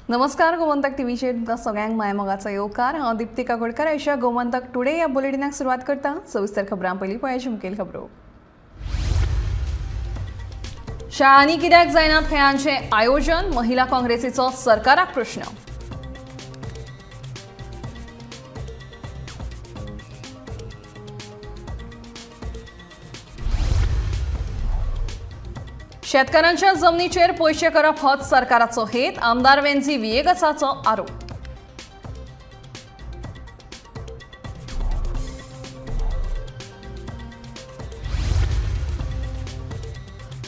नमस्कार, गोमंतक टीव्हीचेर तुमकां सगळ्यांक मायमोगाचो येवकार. हांव दीप्ती काकोडकर. आयच्या गोमंतक टुडे ह्या बुलेटिनाक सुरवात करता. सविस्तर खबरां पयलीं पळयाची मुखेल खबरो. शाळांनी कित्याक जायना खेळांचें आयोजन, महिला काँग्रेसीचो सरकाराक प्रश्न. शेतकारांच्या जमनीचेर पयशे करप होच सरकाराचो हेत, आमदार वेन्झी व्हिएगसाचो आरोप.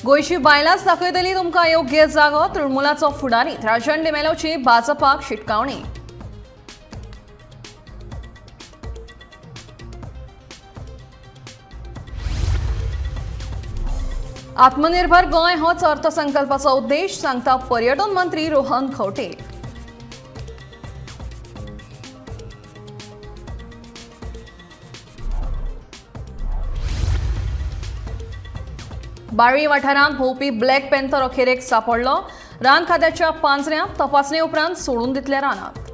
गोंयची बायलांच दाखयतली तुमकां योग्य जागो, तृणमूलाचो फुडारी राजन डिमेलोची भाजपाक शिटकावणी. आत्मनिर्भर गोंय होच अर्थसंकल्पाचो उद्देश, सांगता पर्यटन मंत्री रोहन खंवटे. बाळी वाठारांत भोंवपी ब्लॅक पॅन्थर अखेरेक सापडलो. रान खात्याच्या पांजऱ्यांत तपासणे उपरांत सोडून दितले रानात.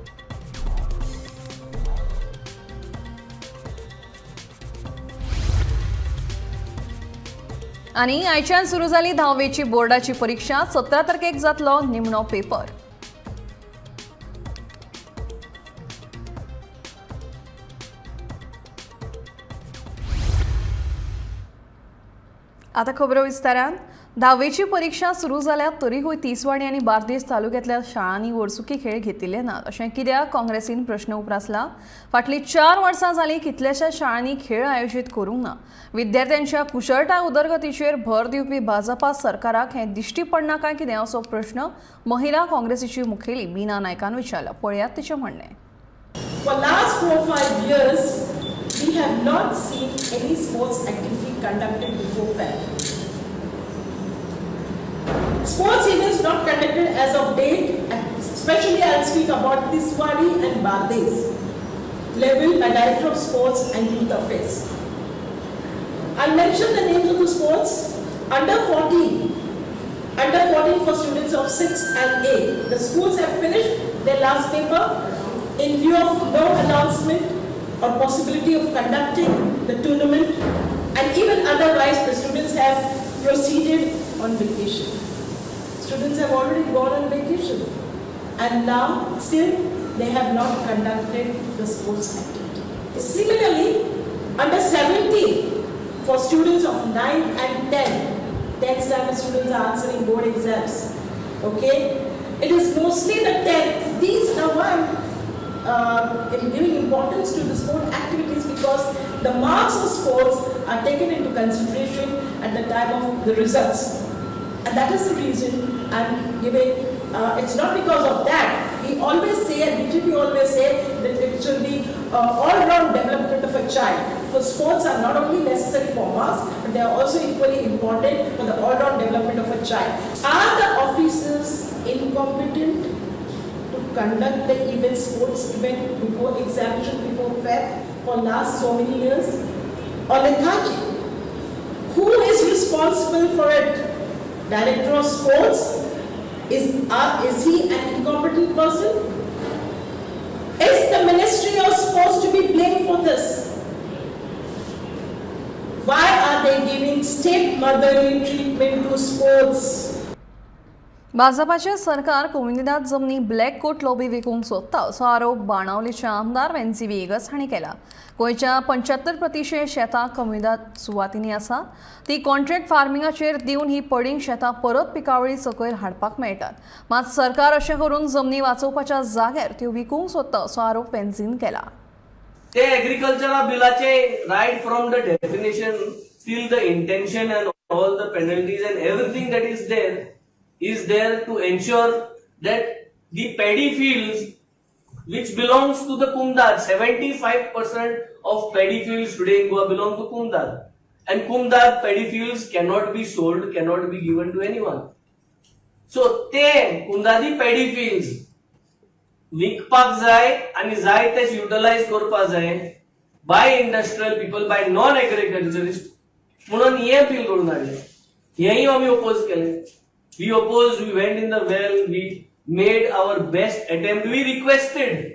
आनी आयच्यान सुरू जाली धावेची बोर्डाची परीक्षा. 17 तारखेक जातलो निमणो पेपर. आता खबरो विस्तारान. धावेची परीक्षा सुरू जाल्या तरीकूय तिसवाडी आनी बार्देस तालुक्यांतल्या शाळांनी वर्सुकी खेळ घेतिल्ले नात अशें कित्याक काँग्रेसीन प्रश्न उप्रासला. फाटलीं 4 वर्सां जालीं कितल्याश्या शाळांनी खेळ आयोजीत करूंक ना. विद्यार्थ्यांच्या कुशळटाय उदरगतीचेर भर दिवपी भाजपा सरकाराक हें दिश्टी पडना काय कितें असो प्रश्न महिला काँग्रेसीची मुखेली बीना नायकान विचारला. पळयात तिचें म्हणणें. For last 4-5 years, we have not seen any sports activity conducted before Feb. Sports events not conducted as of date, especially I'll speak about Tiswadi and Bardes level by Director of Sports and Youth Affairs. I'll mention the names of the sports. Under 14 for students of 6 and 8. The schools have finished their last paper. In view of no announcement or possibility of conducting the tournament, and even otherwise the students have proceeded on vacation. Students have already gone on vacation and now still they have not conducted the sports activity. Similarly, under 17 for students of 9 and 10, 10th standard students are answering board exams. Okay, it is mostly the 10th. These are why I'm giving importance to the sport activities, because the marks of sports are taken into consideration at the time of the results. And that is the reason I'm giving, it's not because of that. We always say, and BJP always say, that it should be all-round development of a child. For sports are not only necessary for marks, but they are also equally important for the all-round development of a child. Are the officers incompetent to conduct the event, sports event before examination, before Feb for last so many years? Or lethargy? Who is responsible for it? Director of Sports, is he an incompetent person? Is the Ministry of Sports to be blamed for this? Why are they giving state motherly treatment to sports? भाजपाचे सरकार कोमुनिदाद जमनी black कोट lobby विकूंक सोदता असो आरोप बाणावलीचे आमदार वेन्झी व्हिएगस हांणी केला. गोंयच्या 75% शेतां कोमुनिदाद सुवातींनी आसा. ती कॉन्ट्रॅक्ट फार्मिंगाचेर दिवन ही पडींग शेतां परत पिकावळी सकयल हाडपाक मेळटात. मात सरकार अशें करून जमनी वाचोवपाच्या जाग्यार त्यो विकूंक सोदता असो आरोप वेन्झीन केला. ते एग्रीकल्चरा बिलाचे right from the definition till the intention and all the penalties and everything that is there to ensure that the paddy fields which belongs to the Kumdad, 75% of paddy fields today in Goa belong to Kumdad, and Kumdad paddy fields cannot be sold, cannot be given to anyone. So te Kumdadi paddy fields विकपाक जाय आनी जाय तेच utilise करपाक जाय by industrial people, by non agriculturist, म्हणून हे bill करून हाडलें. हेंय आमी ओपोज केलें. We opposed, we went in the well, we made our best attempt. We requested.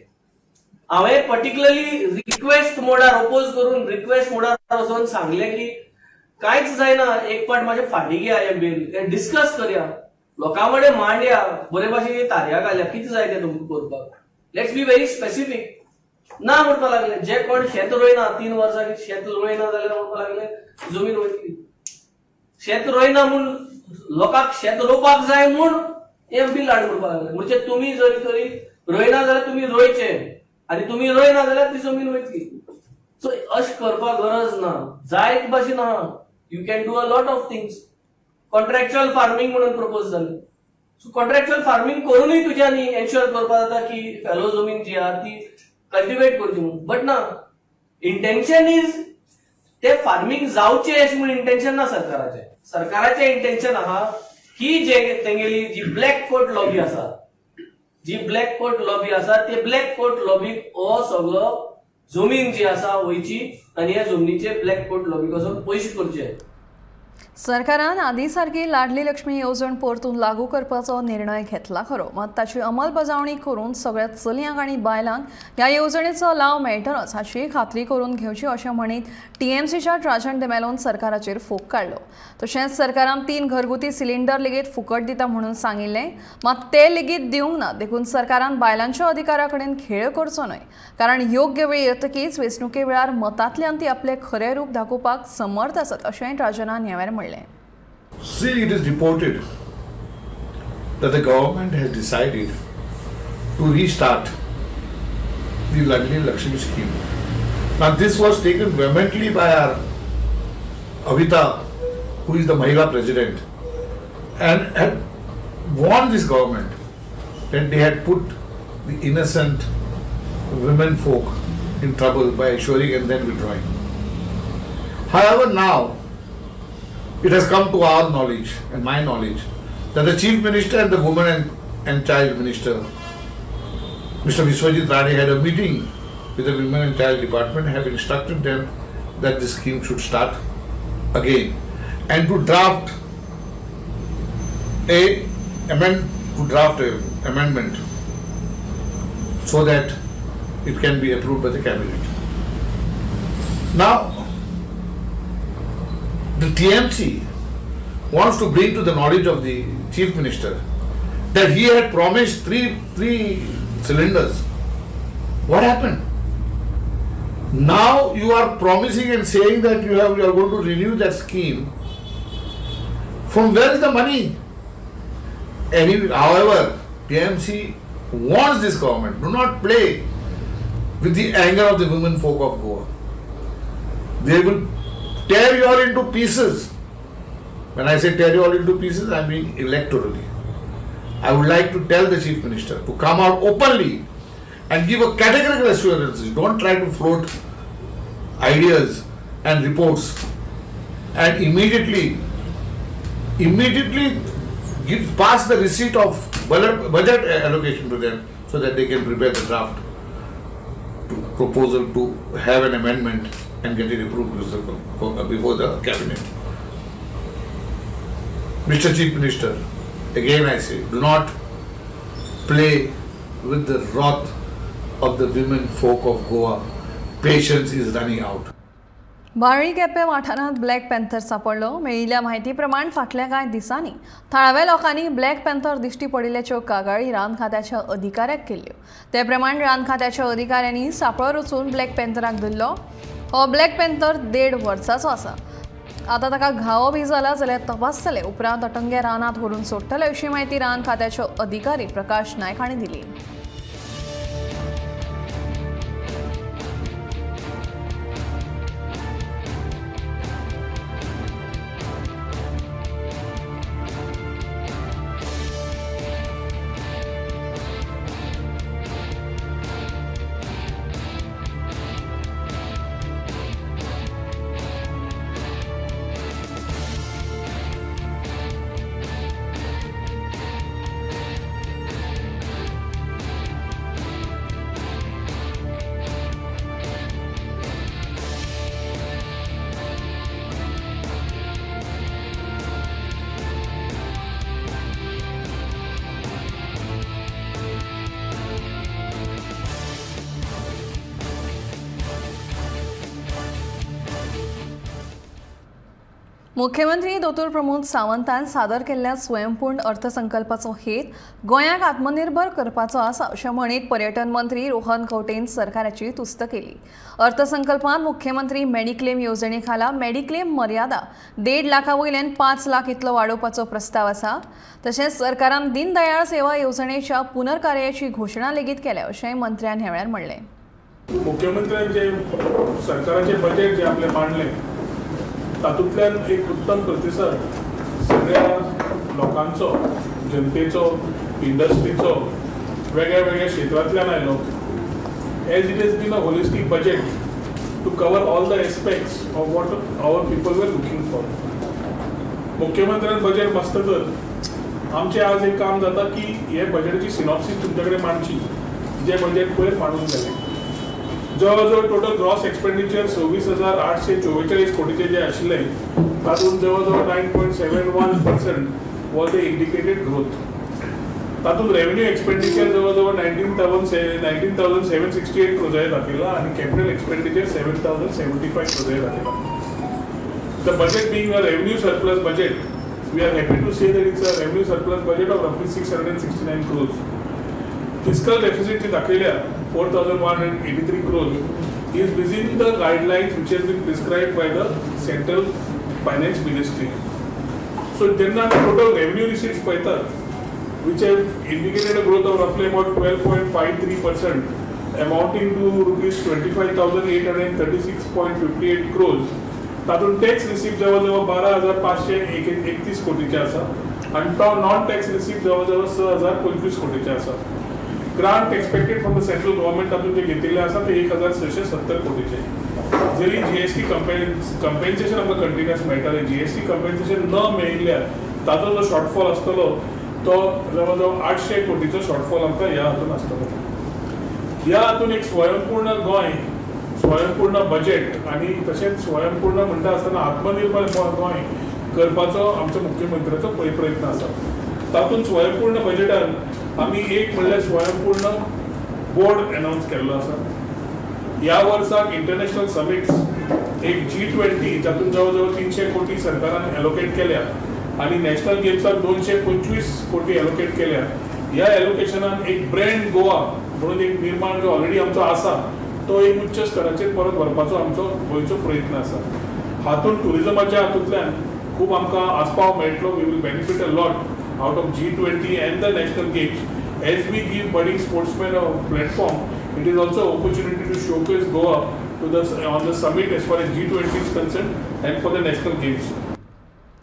हांवें पर्टिक्युलरली रिक्वेस्ट मोडार ओपोज करून रिक्वेस्ट मोडार वचून सांगलें की कांयच जायना, एक पाट म्हाजे फाटीं घेया हें बील, तें डिस्कस करया, लोकां कडेन मांडया, बरे भाशेन तारया घालया, कितें जाय तें तुमकां करपाक. Let's be very specific. ना म्हणपाक लागले, जे कोण शेत रोयना, 3 वर्सां शेत रोयना जाल्यार म्हणपाक लागले जमीन वयतली. शेत रोयना म्हूण लोकांक शेत रोवपाक जाय म्हूण हें बील हाड म्हणपाक लागले. म्हणजे तुमी जरी तरी रोयना जाल्यार तुमी रोयचे आनी तुमी रोयना जाल्यार ती जमीन वयतली. सो अशें करपाक गरज ना, जायत भाशेन आहा. You can do a lot of things. Contractual farming म्हणून प्रपोज जालें. सो कॉन्ट्रॅक्च्युअल फार्मींग करूनय तुज्यानी एन्श्योर करपाक जाता की फेलो जमीन जी आहा ती कल्टिवेट करची म्हणून. बट ना, इंटेन्शन is ते फार्मींग जावचें अशें म्हूण इंटेन्शन ना सरकाराचें. सरकाराचें इंटेन्शन आहा की जे तेंगेली जी ब्लॅक कोट लॉबी आसा, जी ब्लॅक कोट लॉबी आसा ते ब्लॅक कोट लॉबीक हो सगळो जमीन जी आसा वयची आनी ह्या जमनीचे ब्लॅक कोट लॉबीक वचून पयशे करचे. सरकारान आदी सारकी लाडली लक्ष्मी येवजण परतून लागू करपाचो निर्णय घेतला खरो, मात ताची अंमलबजावणी करून सगळ्या चलयांक आनी बायलांक ह्या येवजणेचो लाव मेळटलोच हाची खात्री करून घेवची अशें म्हणीत टीएमसीच्या ट्राजन डिमेलोन सरकाराचेर फोग काडलो. तशेंच सरकारान 3 घरगुती सिलिंडर लेगीत फुकट दिता म्हणून सांगिल्लें, मात ते लेगीत दिवंक ना. देखून सरकारान बायलांच्या अधिकारा कडेन खेळ करचो न्हय, कारण योग्य वेळ येतकीच वेंचणुके वेळार मतांतल्यान ती आपलें खरें रूप दाखोवपाक समर्थ आसत अशेंय ट्राजनान ह्या वेळार म्हणलें. See, it is reported that the government has decided to restart the Ladli Lakshmi scheme. Now, this was taken vehemently by our Avita, who is the Mahila president, and had warned this government that they had put the innocent women folk in trouble by assuring and then withdrawing. However, now it has come to our knowledge and my knowledge that the Chief Minister and the Women and Child Minister, Mr. Vishwajit Rane, had a meeting with the Women and Child Department and have instructed them that this scheme should start again and to draft a amendment so that it can be approved by the cabinet. Now, the TMC wants to bring to the knowledge of the Chief Minister that he had promised three cylinders. What happened? Now you are promising and saying that you are going to renew that scheme. From where is the money? Anyway, however, TMC warns this government, do not play with the anger of the women folk of Goa. They will tear you all into pieces. When I say tear you all into pieces, I mean electorally. I would like to tell the Chief Minister to come out openly and give a categorical assurance. Don't try to float ideas and reports, and immediately pass the receipt of budget allocation to them so that they can prepare the draft proposal to have an amendment and get it approved before the cabinet. Mr. Chief Minister, again I say, do not play with the wrath of the women folk of Goa. Patience is running out. Balli Quepem वाठारांत black panther सापडलो. मेळिल्ल्या म्हायती प्रमाण फाटल्या कांय दिसांनी थळाव्या लोकांनी black panther दिश्टी पडिल्ल्याच्यो कागाळी रान खात्याच्या अधिकाऱ्याक केल्ल्यो. ते प्रमाण रान खात्याच्या अधिकाऱ्यांनी सापळो रचून ब्लॅक पॅन्थराक धरलो. हो ब्लॅक पॅन्थर 1.5 वर्साचो आसा. आतां ताका घावो बी जाला जाल्यार तपासतले, उपरांत अटंग्या रानांत व्हरून सोडटले अशी म्हायती रान खात्याचे अधिकारी प्रकाश नायक हांणी दिली. मुख्यमंत्री दोतोर प्रमोद सावंतान सादर केल्ल्या स्वयंपूर्ण अर्थसंकल्पाचो हेत गोंयाक आत्मनिर्भर करपाचो आसा अशें म्हणीत पर्यटन मंत्री रोहन खंवटेन सरकाराची तुस्त केली. अर्थसंकल्पांत मुख्यमंत्री मेडिक्लेम येवजणे खाला मेडिक्लेम मर्यादा 1.5 लाखा वयल्यान 5 लाख इतलो वाडोवपाचो प्रस्ताव आसा. तशेंच सरकारान दीनदयाळ सेवा येवजणेच्या पुनर्कार्याची घोशणा लेगीत केल्या अशेंय मंत्र्यान ह्या वेळार म्हणलें. मुख्यमंत्र्यांचे सरकाराचे बजेट जे आपले मांडले तातूंतल्यान एक उत्तम प्रतिसाद सगळ्या लोकांचो, जनतेचो, इंडस्ट्रीचो वेगळ्या वेगळ्या क्षेत्रांतल्यान आयलो. As it has been a holistic budget to cover all the aspects of what our people were looking for. मुख्यमंत्र्यान बजेट बसतकच आमचें आज एक काम जाता की हे बजेटाची सिनॉप्सीस तुमचे कडेन मांडची, जे बजेट पयर मांडून गेलें. जवळ जवळ टोटल ग्रॉस एक्सपेंडिचर 26,844 कोटीचे जे आशिल्ले तातूंत जवळ जवळ 9.71% वॉज the indicated growth. तातूंत रेव्हेन्यू एक्सपेंडिचर जवळ जवळ 19,768 क्रोजाय दाखयला आनी कॅपिटल एक्सपेंडिचर 7,075 क्रोजाय दाखयला. The budget being a revenue surplus budget, we are happy to say that it's a revenue surplus budget of रफली 669 क्रोज. फिस्कल डेफिसिट जी दाखयल्या 4,183 crores is within the guidelines which has been prescribed by the Central Finance Ministry. So जेन्ना आमी total revenue receipts पळयतात which have indicated a growth of roughly about 12.53% amounting to rupees 25,836.58 crores. तातूंत tax receipt जवळ जवळ 12,531 कोटीचे आसा आनी तो non tax receipt जवळ जवळ 6,025 कोटीचे आसा. Grant expected from the central government तातूंत जे घेतिल्ले आसा ते 1,670 कोटीचे. जरी जीएसटी कंपेन्सेशन आमकां कंटिन्युअस मेळटालें, जीएसटी कंपेन्सेशन न मेळिल्ल्यान ताचो जो शॉर्टफॉल आसतलो तो जवळ जवळ 800 कोटीचो शॉर्टफॉल आमकां ह्या हातून आसतलो. ह्या हातून एक स्वयंपूर्ण गोंय, स्वयंपूर्ण बजेट आनी तशेंच स्वयंपूर्ण म्हणटा आसतना आत्मनिर्भर गोंय करपाचो आमच्या मुख्यमंत्र्याचो प्रयत्न आसा. तातूंत स्वयंपूर्ण बजेटान आमी एक म्हणल्यार स्वयंपूर्ण बोर्ड अनावन्स केल्लो आसा. ह्या वर्साक इंटरनॅशनल समिट्स एक G20 जातूंत जवळ जवळ 300 कोटी सरकारान एलोकेट केल्या आनी नॅशनल गेम्साक 225 कोटी एलोकेट केल्या. ह्या एलोकेशनान एक ब्रँड गोवा म्हणून एक निर्माण जो ऑलरेडी आमचो आसा तो एक उच्च स्तराचेर परत व्हरपाचो आमचो गोंयचो प्रयत्न आसा. हातूंत ट्युरिजमाच्या हातूंतल्यान खूब आमकां आस्पाव मेळटलो. We will benefit a lot out of G20 and the national games. As we give budding sportsmen a platform, it is also an opportunity to showcase Goa to the on the summit as far as G20 is concerned and for the national games.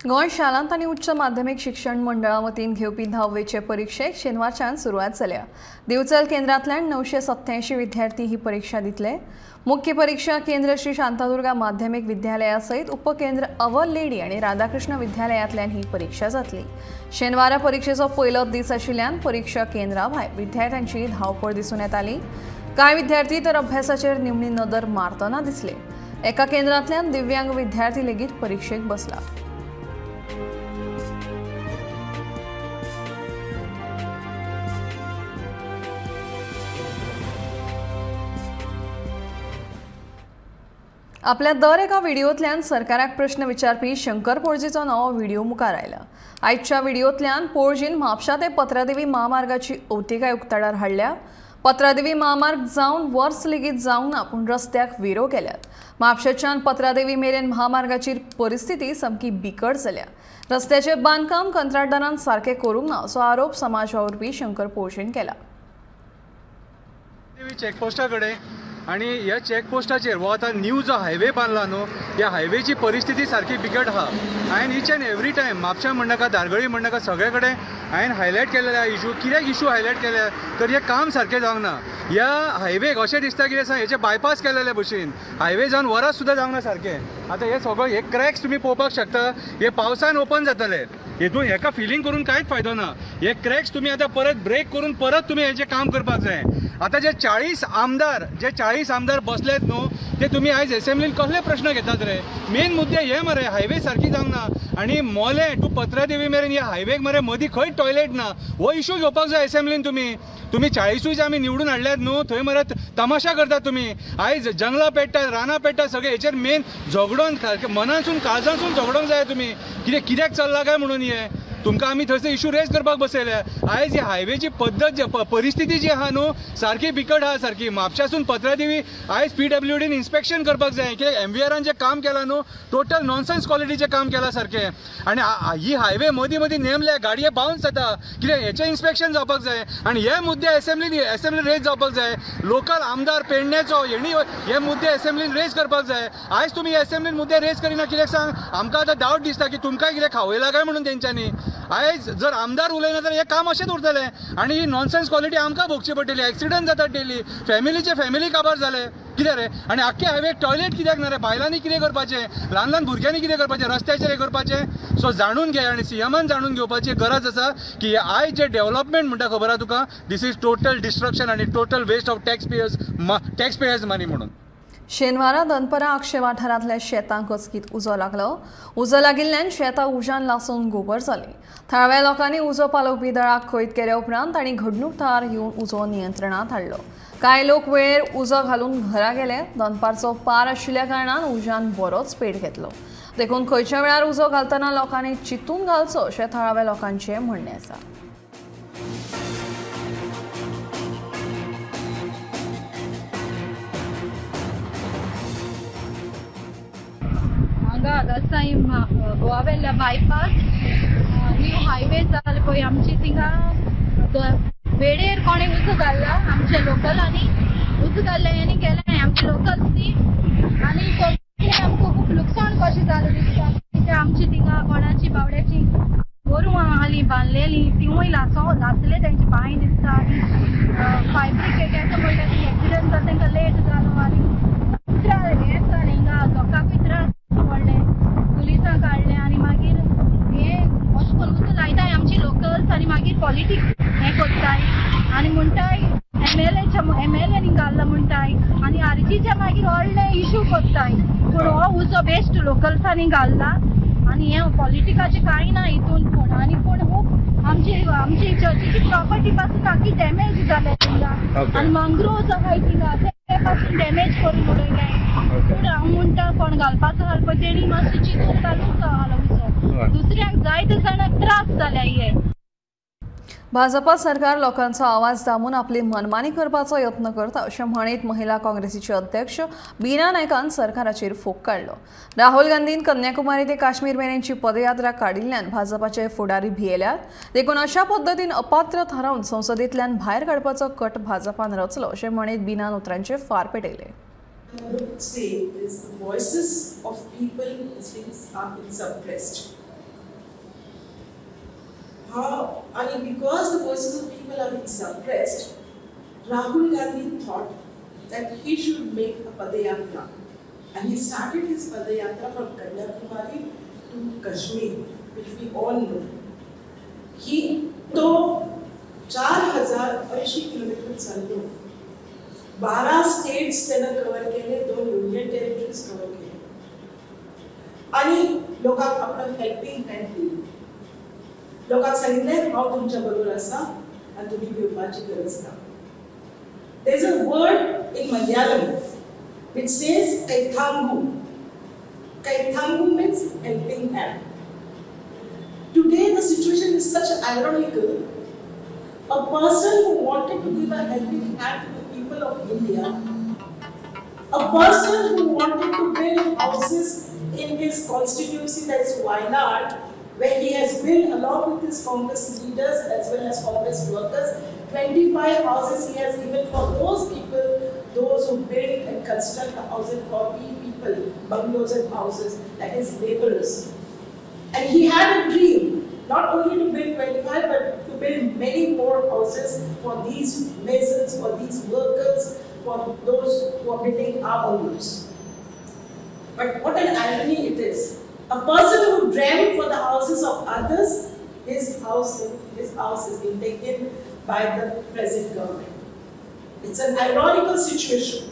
Goa शालांत आनी उच्च माध्यमीक शिक्षण मंडळा वतीन घेवपी धावेचे परिक्षेक शेनवारच्यान सुरवात जाल्या. दिवचल केंद्रांतल्यान 987 विद्यार्थी ही परीक्षा दितले. मुख्य परीक्षा केंद्र श्री शांतादुर्गा माध्यमीक विद्यालया सयत उपकेंद्र our lady आनी राधाकृष्ण विद्यालयांतल्यान ही परीक्षा जातली. शेनवारा परीक्षेचो पयलो दीस आशिल्ल्यान परीक्षा केंद्रा भायर विद्यार्थ्यांची धांवपळ दिसून येताली. कांय विद्यार्थी तर अभ्यासाचेर निमणी नदर मारतना दिसले. एका केंद्रांतल्यान दिव्यांग विद्यार्थी लेगीत परीक्षेक बसला. आपल्या दर एका व्हिडिओतल्यान सरकाराक प्रश्न विचारपी शंकर पोळजीचो नवो व्हिडिओ मुखार आयला. आयच्या व्हिडिओतल्यान पोळजीन म्हापशा ते पत्रादेवी महामार्गाची अवतिकाय उक्ताडार हाडल्या. पत्रादेवी महामार्ग जावन वर्स लेगीत जावंक ना, पूण रस्त्याक विरो केल्यात. म्हापशेच्यान पत्रादेवी मेरेन महामार्गाची परिस्थिती सामकी बिकट जाल्या. रस्त्याचें बांदकाम कंत्राटदारान सारकें करूंक ना असो आरोप समाज वावुरपी शंकर पोळजीन केला. चेकपोस्टा कडेन आनी ह्या चॅकपोस्टाचेर हो आतां न्यू जो हायवे बांदला न्हू, ह्या हायवेची परिस्थिती सारकी बिकट आहा. हांवें इच एंड एवरी टायम म्हापशा म्हणनाका, धारगळी म्हणनाका, सगळे कडेन हांवें हायलायट केलेले इशू. कित्याक इशू हायलायट केल्या तर हें काम सारकें जावंक ना. ह्या हायवेक अशें दिसता कितें सांग, हेचे बायपास केलेले भशेन हायवे जावन वरां सुद्दां जावंक ना सारकें. आतां हे सगळे हे क्रॅक्स तुमी पळोवपाक शकता, हे पावसान ओपन जातले. हेतून हेका फिलींग करून कांयच फायदो ना. हे क्रॅक्स तुमी आतां परत ब्रेक करून परत तुमी हेचें काम करपाक जाय. आतां जे 40 आमदार बसलेत न्हू, ते तुमी आयज एसेंब्लीन कसले प्रश्न घेतात रे? मेन मुद्दे हे मरे, हायवे सारकी जावंक ना आनी मोलें टू पत्रादेवी मेरेन ह्या हायवेक मरे मदीं खंय टॉयलेट ना. हो इशू घेवपाक जाय एसेंब्लीन. तुमी तुमी 40 आमी निवडून हाडल्यात न्हू, थंय मरे तमाशा करतात तुमी. आयज जंगलां पेट्टात, रानां पेट्टात, सगळें हेचेर मेन झगडोन मनांसून काळजांसून झगडोंक जाय तुमी. कितें कित्याक चल्लां काय म्हणून हें तुमकां आमी थंयसर इशू रेज करपाक बसयले. आयज ही हायवेची पद्दत परिस्थिती जी आहा न्हू सारकी बिकट आहा सारकी. म्हापशासून पत्रादेवी आयज PWDन इन्स्पेक्शन करपाक जाय, कित्याक MVRन जें काम केलां न्हू टोटल नॉनसेन्स क्वॉलिटीचें काम केलां सारकें. आनी ही हायवे मदीं मदीं नेमल्या, गाडये बाउन्स जाता, कित्याक हेचें इन्स्पेक्शन जावपाक जाय. आनी हे मुद्दे एसेंब्लीन रेज जावपाक जाय. लोकल आमदार पेडण्याचो हेणी हे मुद्दे एसेंब्लीन रेज करपाक जाय. आयज तुमी एसेंब्लीन मुद्दे रेज करिना कित्याक सांग? आमकां आतां डावट दिसता की तुमकां कितें खावयलां काय म्हणून तेंच्यांनी. आयज जर आमदार उलयना जाल्यार हें काम अशेंच उरतलें आनी ही नॉनसेन्स क्वॉलिटी आमकां भोगची पडटली. एक्सिडंट जातात डेली, फॅमिलीचे फॅमिली काबार जाले कितें रे? आनी आख्खे हायवे टॉयलेट कित्याक ना रे? बायलांनी कितें करपाचें, ल्हान ल्हान भुरग्यांनी कितें करपाचें, रस्त्याचेर हें करपाचें? सो जाणून घे आनी CMन जाणून घेवपाची गरज आसा की आयज जें डेव्हलपमेंट म्हणटा खबर आहा तुका, this is total destruction आनी total waste of tax payers money म्हणून. शेनवारा दनपरां आगशे वाठारांतल्या शेतांक अचकीत उजो लागलो. उजो लागिल्ल्यान शेतां उज्यान लासून गोबर जाली. थळाव्या लोकांनी उजो पालोवपी दळाक खंयत केल्या उपरांत तांणी घडणूक थळार येवन उजो नियंत्रणांत हाडलो. कांय लोक वेळेर उजो घालून घरा गेले. दनपारचो पार आशिल्ल्या कारणान उज्यान बरोच पेट घेतलो. देखून खंयच्या वेळार उजो घालतना लोकांनी चिंतून घालचो अशें थळाव्या लोकांचें म्हणणें आसा. हांगा गोवा वेल्ल्या बायपास न्यू हायवे जाल पळय आमची, थिंगा वेळेर कोणें उजो घाल्ला आमचे लोकल, आनी उजो घाल्ले आनी गेले आमचे लोकल ती, आनी कोंकणी आमकां खूब लुकसाण कशें जालें दिसता. कित्याक आमची थिंगा कोणाची बावड्याची गोरवां आली बांदलेली, तिवूय लासले तेंचे पांय दिसता. आनी फायर ब्रिगेडाचो म्हणल्यार एक्सिडंट जालो, तेंकां लेट जालो आनी हें जालें हिंगा लोकांकूय त्रास पडले. पुलिसांक काडले आनी मागीर हे अशें करून उजो लायताय आमची लोकल्स आनी मागीर पॉलिटिक्स हें करताय आनी म्हणटाय MLA घाल्ला म्हणटाय आनी आरजीच्या मागीर व्हडले इशू करताय. पूण हो उजो बेस्ट लोकल्सांनी घाल्ला आनी हें पॉलिटिकाचें कांय ना हितून. पूण आनी पूण खूब आमची आमची चर्चीची प्रॉपर्टी पासून सारकी डॅमेज जाल्या थिंगा, आनी मंग्रोव्स आहाय थिंगा ते पासून डॅमेज करून उडयले. पूण हांव म्हणटा कोण घालपाचो घालपा तेणी मातशें चिंतून घालूंक उजो, दुसऱ्यांक जायते जाणांक त्रास जाल्या हे. भाजपा सरकार लोकांचो आवाज दामून आपली मनमानी करपाचो यत्न करता अशें म्हणीत महिला काँग्रेसीचे अध्यक्ष बीना नायकान सरकाराचेर फोग काडलो. राहुल गांधीन कन्याकुमारी ते काश्मीर मेरेनची पदयात्रा काडिल्ल्यान भाजपाचे फुडारी भियेल्यात, देखून अशा पद्दतीन अपात्र थारावन संसदेंतल्यान भायर काडपाचो कट भाजपान रचलो अशें म्हणीत बीनान उतरांचे फार पेटयले. Say is the voices of people are being suppressed. How, I mean, because the voices of people are being suppressed, Rahul Gandhi thought that he should make a Padayatra. And he started his Padayatra from Kanyakumari to Kashmir, which we all know. He तो 4080 kilometre चाललो. 12 states त्यानं cover केले, 2 union territories cover केले आणि लोकांक आपलं helping hand दिली. लोकांक सांगितलें हांव तुमच्या बरोबर आसा आनी तुमी भिवपाची गरज ना. There is a word in Malayalam which says kaithangu. Kaithangu means helping hand. Today the situation is such ironical. A person who wanted to give a helping hand to the people of India, a person who wanted to build houses in his constituency, that is Wayanad, where he has built along with his Congress leaders as well as Congress workers, 25 houses he has given for those people, those who build and construct the houses for we people, bungalows and houses, that is laborers. And he had a dream, not only to build 25, but to build many more houses for these masons, for these workers, for those who are building our bungalows. But what an irony it is. A person who dreamt for the houses of others, his house has been taken by the present government. It's an ironical situation.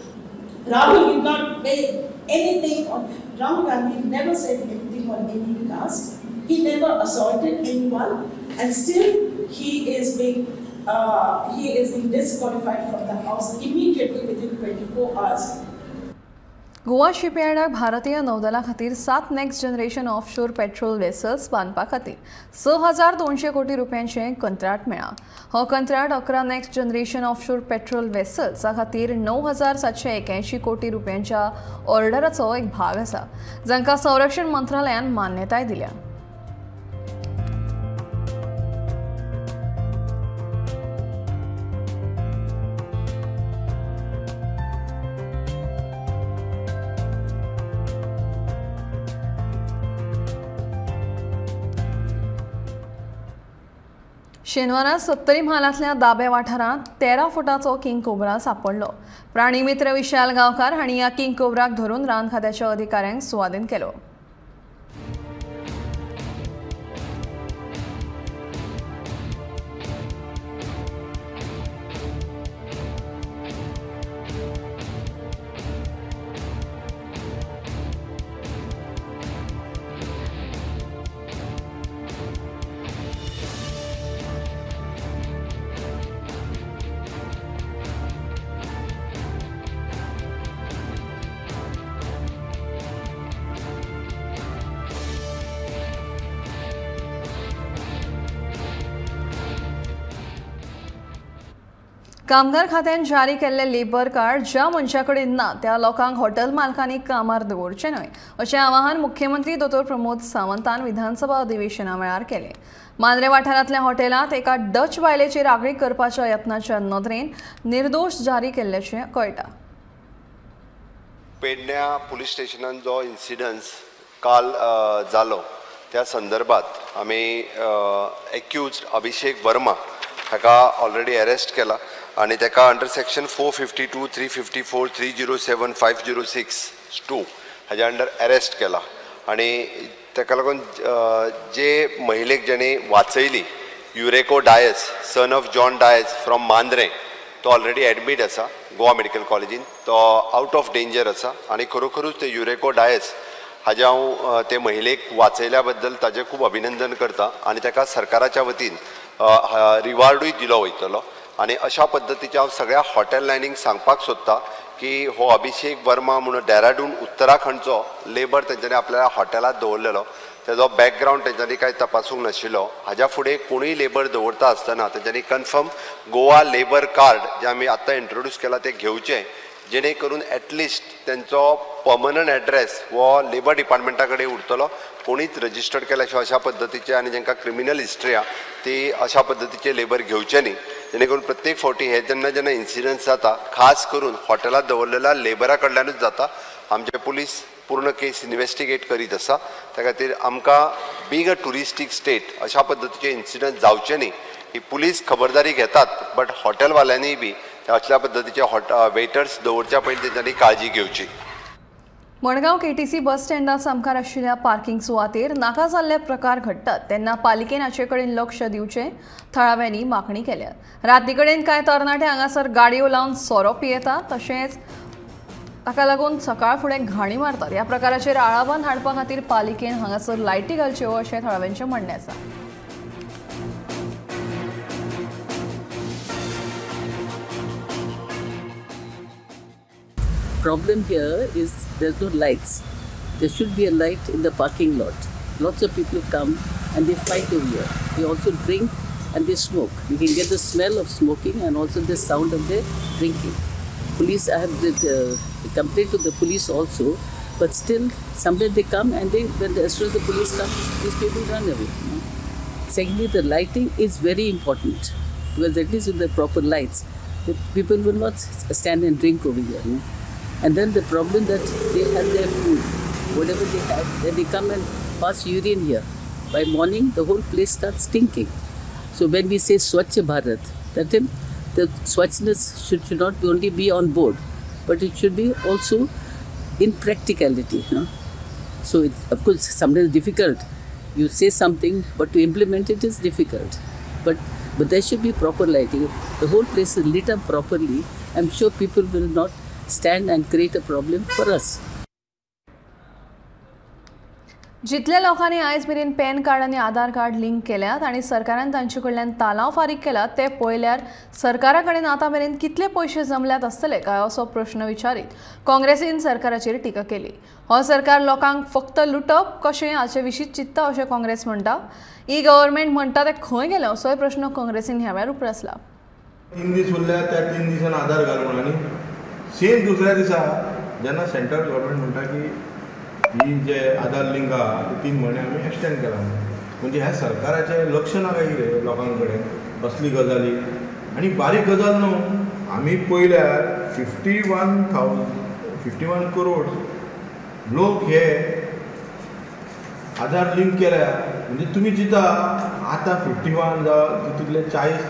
Rahul did not make anything on, Rahul Gandhi never said anything on any caste. He never assaulted anyone, and still he is being disqualified from the house immediately within 24 hours. Goa शिपयार्डाक भारतीय नौदला खातीर 7 next generation offshore patrol vessels बांदपा खातीर 6,200 कोटी रुपयांचें कंत्राट मेळ्ळां. हो कंत्राट 11 next generation offshore petrol वेसल्सा खातीर 9,781 कोटी रुपयांच्या ऑर्डराचो एक भाग आसा, जांकां संरक्षण मंत्रालयान मान्यताय दिल्या. शेनवारा सत्तरी म्हालांतल्या दाबे वाठारांत 13 फुटाचो किंग कोब्रा सापडलो. प्राणीमित्र विशाल गांवकार हांणी ह्या किंग कोब्राक धरून रान खात्याच्या अधिकाऱ्यांक सुवादीन केलो. कामगार खात्यान जारी केल्ले लेबर कार्ड ज्या मनशा कडेन ना त्या लोकांक हॉटेल मालकांनी कामार दवरचें न्हय अशें आवाहन मुख्यमंत्री दोतोर प्रमोद सावंतान विधानसभा अधिवेशना वेळार केलें. मांद्रे वाठारांतल्या हॉटेलांत एका डच बायलेचेर आगळीक करपाच्या यत्नाच्या नदरेन निर्दोश जारी केल्ल्याचें कळटा. पेडण्या पुलीस स्टेशनान जो इन्सिडन्स काल जालो त्या संदर्भात आमी एक्युज्ड अभिषेक वर्मा हाका ऑलरेडी अरेस्ट केला आनी ताका अंडर सेक्शन 452, 354, 307, 506 2 हाज्या अंडर अरेस्ट केला आनी ताका लागून जे महिलेक जेणे वाचयली Eurico Dias son of John Dias from Mandrem तो ऑलरेडी एडमीट आसा गोवा मेडिकल कॉलेजीन, तो आउट ऑफ डेंजर आसा आनी खरोखरूच ते युरेको डायस हाजें हांव ते महिलेक वाचयल्या बद्दल ताजें खूब अभिनंदन करता आनी ताका सरकाराच्या वतीन रिवार्डूय दिलो वयतलो. आनी अशा पद्दतीचें हांव सगळ्या हॉटेल लायनींक सांगपाक सोदता की हो अभिषेक वर्मा म्हणून डेहराडून उत्तराखंडचो लेबर तेंच्यांनी आपल्या हॉटेलांत दवरलेलो, तेजो बॅकग्रावंड तेंच्यांनी कांय तपासूंक नाशिल्लो. हाज्या फुडें कोणूय लेबर दवरता आसतना तेंच्यांनी कन्फर्म गोवा लेबर कार्ड जें आमी आत्तां इंट्रोड्यूस केलां तें घेवचें, जेणे करून एटलिस्ट तेंचो पर्मनंट एड्रेस हो लेबर डिपार्टमेंटा कडेन उरतलो. कोणीच रजिस्टर्ड केल्या शिवाय अशा पद्दतीचे आनी जेंकां क्रिमिनल हिस्ट्री आहा ती अशा पद्दतीचे लेबर घेवचे न्ही, जेणे करून प्रत्येक फावटी हे जेन्ना जेन्ना इन्सिडंट्स जाता खास करून हॉटेलांत दवरलेल्या लेबरा कडल्यानूच जाता. आमचे पुलीस पूर्ण केस इन्वेस्टिगेट करीत आसा, त्या खातीर आमकां बींग अ ट्युरिस्टीक स्टेट अशा पद्दतीचे इन्सिडंट जावचे न्ही ही पुलीस खबरदारी घेतात, बट हॉटेलवाल्यांनीय बी असल्या पद्दतीचे वेटर्स दवरच्या पयलीं तेंच्यांनी काळजी घेवची. मडगांव केटीसी बस स्टँडा सामकार आशिल्ल्या पार्किंग सुवातेर नाका जाल्ले प्रकार घडटात तेन्ना पालिकेन हाचे कडेन लक्ष दिवचें थळाव्यांनी मागणी केल्या. राती कडेन कांय तरणाटे हांगासर गाडयो लावन सोरो पियेतात तशेंच ताका लागून सकाळ फुडें घाणी मारतात. ह्या प्रकाराचेर आळाबंद हाडपा खातीर पालिकेन हांगासर लायटी घालच्यो अशें थळाव्यांचें म्हणणें आसा. Problem here is there's no lights. There should be a light in the parking lot. Lots of people come and they fight over here. They also drink and they smoke. You can get the smell of smoking and also the sound of their drinking. Police, I have complained to the police also, but still sometimes they come and they, when the, as soon as the police come, these people run away. You know? Secondly, the lighting is very important because at least with the proper lights, the people will not stand and drink over here. You know? And then the problem that they have their food, whatever they have, then they come and pass urine here. By morning, the whole place starts stinking. So when we say Swachh Bharat, that time the swachhness should not only be on board, but it should be also in practicality. You know? So it's, of course, sometimes difficult. You say something, but to implement it is difficult. But there should be proper lighting. If the whole place is lit up properly, I'm sure people will not stand and create a problem for us. जितल्या लोकांनी आयज मेरेन pan card आनी आधार card link केल्यात आनी सरकारान तांचे कडल्यान तालांव फारीक केला ते पळयल्यार सरकारा कडेन आतां मेरेन कितले पयशे जमल्यात आसतले काय असो प्रश्न विचारीत काँग्रेसीन सरकाराचेर टिका केली. हो सरकार लोकांक फक्त लुटप कशें हाचे विशीं चिंतता अशें काँग्रेस म्हणटा. ई गव्हर्मेंट म्हणटा ते खंय गेले असोय प्रश्न काँग्रेसीन ह्या वेळार उप्रासला. 3 दीस उरल्या त्या 3 दिसान आधार घाल म्हणून आनी सेम दुसऱ्या दिसा जेन्ना सेंट्रल गव्हर्मेंट म्हणटा की ही जे आधार लिंक आहा ते 3 म्हयने आमी एक्सटेंड केला, म्हणजे ह्या सरकाराचें लक्ष ना काय कितें लोकां कडेन असली गजाली. आनी बारीक गजाल न्हू, आमी पळयल्यार 51 करोड लोक हे आधार लिंक केल्या. म्हणजे तुमी चिंता आतां 51 जावं तितूंतले 40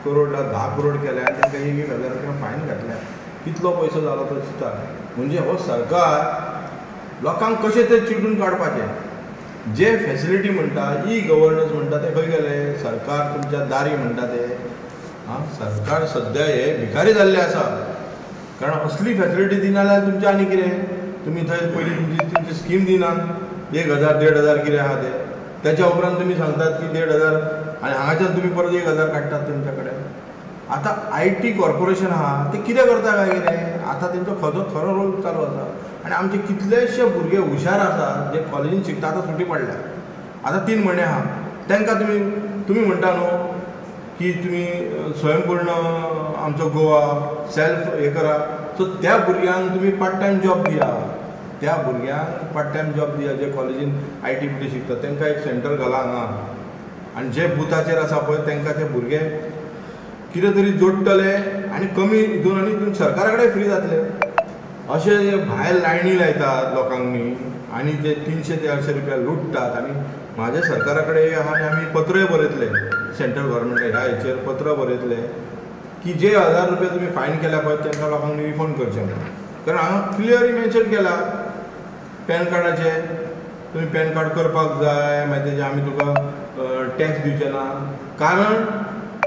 करोड 10 करोड केल्या आनी तांकां 1-1 हजार रुपया फायन घातल्या, कितलो पयसो जालो तो चिंता. म्हणजे हो सरकार लोकांक कशें ते चिटून काडपाचें. जे फेसिलिटी म्हणटा, ई गव्हर्नन्स म्हणटा ते खंय गेले? सरकार तुमच्या दारी म्हणटा ते. आं, सरकार सद्या हे भिकारी जाल्ले आसा, कारण असली फेसिलिटी दिना जाल्यार तुमचें आनी कितें. तुमी थंय पयलीं तुमची स्कीम दिनात 1000 1500 कितें आहा ते, त्याच्या उपरांत तुमी सांगतात की 1500 आनी हांगाच्यान तुमी परत 1000 काडटात तेंच्या कडेन. आतां IT corporation आहा ते कितें करता काय कितें, आतां तेंचो खरो रोल चालू आसा. आनी आमचे कितलेशे भुरगे हुशार आसात जे कॉलेजीन शिकता, आतां सुटी पडल्या, आतां 3 म्हयने आहा, तांकां तुमी म्हणटा न्हू की तुमी स्वयंपूर्ण आमचो गोवा सेल्फ हे करा, सो त्या भुरग्यांक तुमी पार्ट टायम जॉब दिया, त्या भुरग्यांक पार्ट टायम जॉब दिया जे कॉलेजीन IT BT शिकता तांकां एक सेंटर घाला हांगा. आनी जे बुथाचेर आसा पळय तांकां ते भुरगे कितें तरी जोडटले आनी कमी हितून आनी हितून सरकारा कडेन फ्री जातले. अशे भायर लायनी लायतात लोकांनी आनी ते 300 ते 400 रुपया लुट्टात. आनी म्हाज्या सरकारा कडेन आहा आनी आमी पत्रय बरयतले सेंट्रल गव्हर्मेंटाक ह्या हेचेर पत्र बरयतले की जे 1000 रुपया तुमी फायन केल्या पळय तांकां लोकांक रिफंड करचें म्हणून. कारण हांगा क्लियरली मेन्शन केला पॅन कार्डाचे तुमी पॅन कार्ड करपाक जाय, मागीर तेजे आमी तुका टॅक्स दिवचे ना, कारण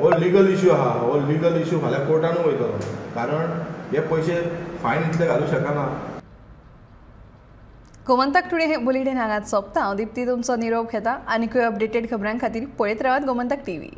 हो लिगल इशू आहा. हो लिगल इशू फाल्यां कोर्टानूय वयतलो, कारण हे पयशे फायन इतले घालूं शकना. गोमंतक टुडे हे बुलेटीन हांगाच सोंपता. हांव दीप्ती तुमचो निरोप घेता. आनीकूय अपडेटेड खबरां खातीर पळयत रावात गोमंतक टीव्ही.